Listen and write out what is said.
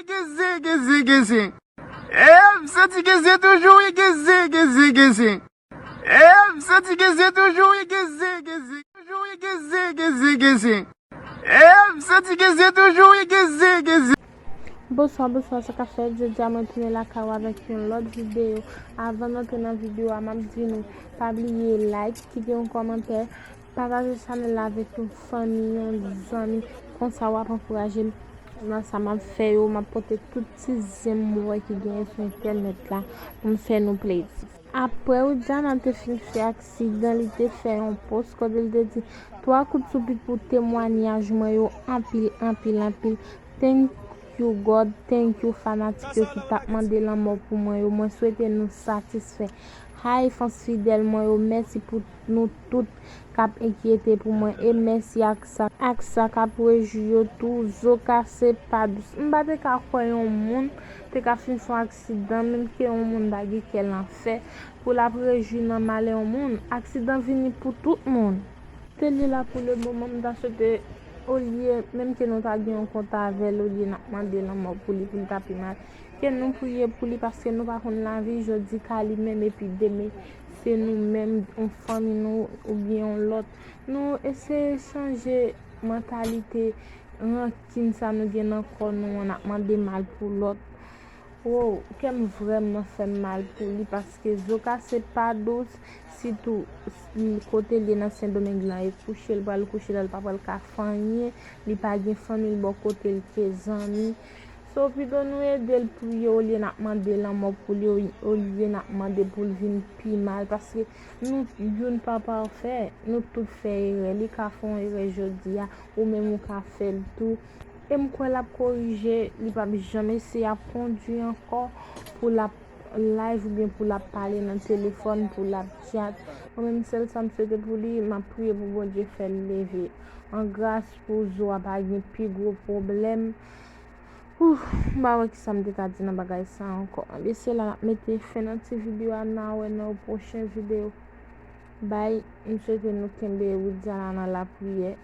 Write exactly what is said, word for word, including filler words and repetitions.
Geze, geze, geze. E m santi geze toujou, wi, geze, geze, geze. E m santi geze toujou, wi, geze, geze. Toujou, wi, geze, geze, geze. E m santi geze toujou, wi, geze, geze. Bonswa, bonswa, sa k ap fèt? Jodi a mwen tounen lakay ou avèk yon lòt videyo. Avan n antre nan videyo a, m ap di nou, pa bliye like, kite yon kòmantè, pataje chanèl la avèk yon fanmi, yon zanmi. Konsa w ap ankouraje m nan sa m ap fè yo. M ap pote tout ti zen m wè ki genyen sou entènèt la pou m fè nou plezi. Apre Widiana te fin fè aksidan, li te fè yon post kote li te di, twa kout soupit pou temwanyaj mwen yo, anpil, anpil, anpil. Thank you, God. Thank you, fanatik yo ki t ap mande lanmò pou mwen yo. Mwen swete nou satisfè. Hi, fans fidèl mwen yo, mèsi pou nou tout k ap enkyete pou mwen. E mèsi ak sa, ak sa k ap rejwi yo tou. Zo kase pa dous. M pa te ka kwè yon moun te ka fin fè yon aksidan, menm ke yon moun pa gen kè l an fè, pou l ap rejwi nan malè yon moun. Aksidan vini pou tout moun. Te li la pou le moman, m ta swete, olye, menm ke nou ta gen yon kontak avè l, olye n ap mande lanmò pou li, pou li ta pi mal, ke nou priye pou li, paske nou pa konn lavi, jodi ka li menm, epi demen, se nou menm, yon fanmi nou, oubyen yon lòt. Nou eseye chanje mantalite, rankin sa nou gen nan kò nou an, n ap mande mal pou lòt. Wow, kè m vrèman fè m mal pou li, paske Zo kase pa dous, sitou s- kote l ye nan Sendomeng lan, e kouche l pral kouche la, l pa pral ka fè anyen, li pa gen fanmi l bò kote l ke zanmi. So, pito nou ede l priye olye n ap mande lanmò pou li, olye n ap mande pou l vin pi mal, paske nou youn pa pafè, nou tout fè erè. Li ka fè yon erè jodi a, ou menm ou ka fè l tou. E m kwè l ap korije, li p ap janm eseye ap kondui ankò pou l ap live oubyen pou l ap pale nan telefòn, pou l ap chat. Mwen menm, sèl sa m swete pou li, m ap priye pou Bondye fè l leve an gras, pou Zo a pa gen pi gwo pwoblèm. Ouf, m pa wè kisa m te ka di nan bagay sa ankò. Ebyen, se la n ap mete fen nan ti videyo a, n a wè nan yon pwochen videyo. Bye, m swete nou kenbe Widiana nan lapriyè.